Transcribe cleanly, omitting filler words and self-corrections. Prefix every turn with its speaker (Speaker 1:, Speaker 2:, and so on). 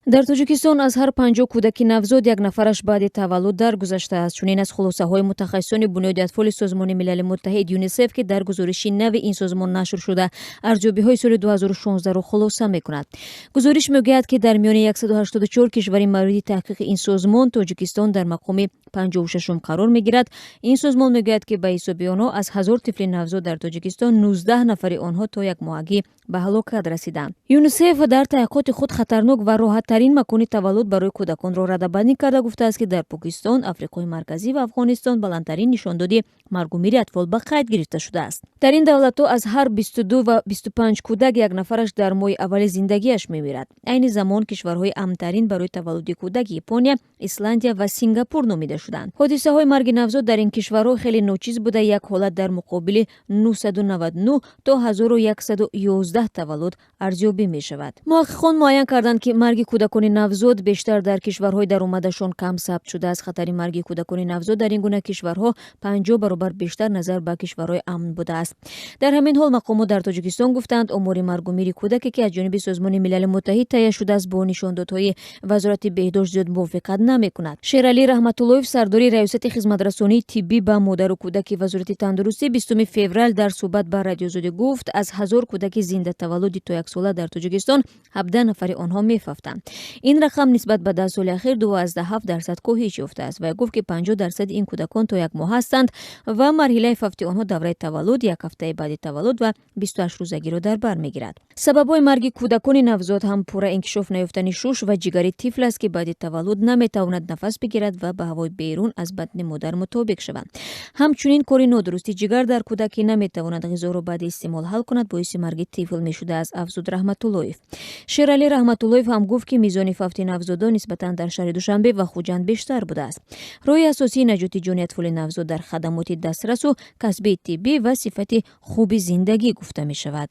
Speaker 1: Дар Тоҷикистон аз ҳар 50 кӯдаки навзод як нафараш баъди таваллуд даргузаштааст. Чунин аз хулосаҳои мутахассисони Бунёди атфоли Созмони Милали Муттаҳид, ЮНИСЕФ, ки дар гузориши нави ин созмон нашр шуда, арзёбиҳои соли 2016-ро хулоса мекунад. Гузориш мегӯяд, ки дар миёни 184 кишвари мавриди таҳқиқи ин созмон Тоҷикистон дар мақоми 56-ум қарор мегирад. Ин созмон мегӯяд, ки ба ҳисоби онҳо аз 1000 тифли навзод дар Тоҷикистон 19 нафари онҳо то якмоҳагӣ ба ҳалокат расиданд. ЮНИСЕФ дар таҳқиқоти худ хатарнок ва роҳаттарин макони таваллуд барои кӯдаконро радабандӣ карда, гуфтааст, ки дар Покистон, Африқои Марказӣ ва Афғонистон баландтарин нишондоди маргумири атфол ба қайд гирифта шудааст. Дар ин давлатҳо аз ҳар 22 ва 25 кӯдак як нафараш дар моҳи аввали зиндагиаш мемирад. Айни замон кишварҳои амнтарин барои таваллуди кӯдак Япония, Исландия ва Сингапур номида шуданд. Ҳодисаҳои марги навзод дар ин кишварҳо хеле ночиз буда, як ҳолат дар муқобили 999 то 1111 таваллуд арзёбӣ мешавад. Муҳаққиқон муайян карданд, ки марги кӯдакони навзод бештар дар кишварҳои даромадашон кам сабт шудааст. Хатари марги кӯдакони навзод дар ин гуна кишварҳо 50 баробар бештар назар ба кишварҳои амн будааст. Дар ҳамин ҳол мақомот дар Тоҷикистон гуфтанд, омори маргумири кӯдаке, ки аз ҷониби Созмони Милали Муттаҳид таҳия шудааст, бо нишондодҳои Вазорати беҳдошт зиёд мувофиқат намекунад. Шералӣ Раҳматуллоев, сардори Раёсати хизматрасонии тиббӣ ба модару кӯдаки Вазорати тандурустӣ, 20 феврал дар суҳбат ба Радиозодӣ гуфт, аз 1000 кӯдаки зиндатаваллуди то яксола дар Тоҷикистон 17 нафари онҳо мефавтанд. Ин рақам нисбат ба 10 соли ахир 2,7% коҳиш ёфтааст. Вай гуфт, ки 50% ин кӯдакон то як моҳ ҳастанд ва марҳилаи фавти онҳо давраи таваллуд, як ҳафтаи баъди таваллуд ва 28 рӯзагиро дар бар мегирад. Сабабҳои марги кӯдакони навзод ҳам пурра инкишоф наёфтани шуш ва ҷигари тифл аст, ки баъди таваллуд наметавонад нафас бигирад ва ба ҳавои берун аз батни модар мутобиқ шавад. Ҳамчунин кори нодурусти ҷигар дар кӯдак, ки наметавонад ғизоро баъди истеъмол ҳал кунад, боиси марги тифл мешудааст, афзуд Раҳматуллоев. Шералӣ Раҳматуллоев ҳам гуфт, ки мизони фавти навзодон нисбатан дар шаҳри Душанбе ва Хуҷанд бештар будааст. Роҳи асосии наҷоти ҷони атфоли навзод дар хадамоти дастрасу касбии тиббӣ ва сифати хуби зиндагӣ гуфта мешавад.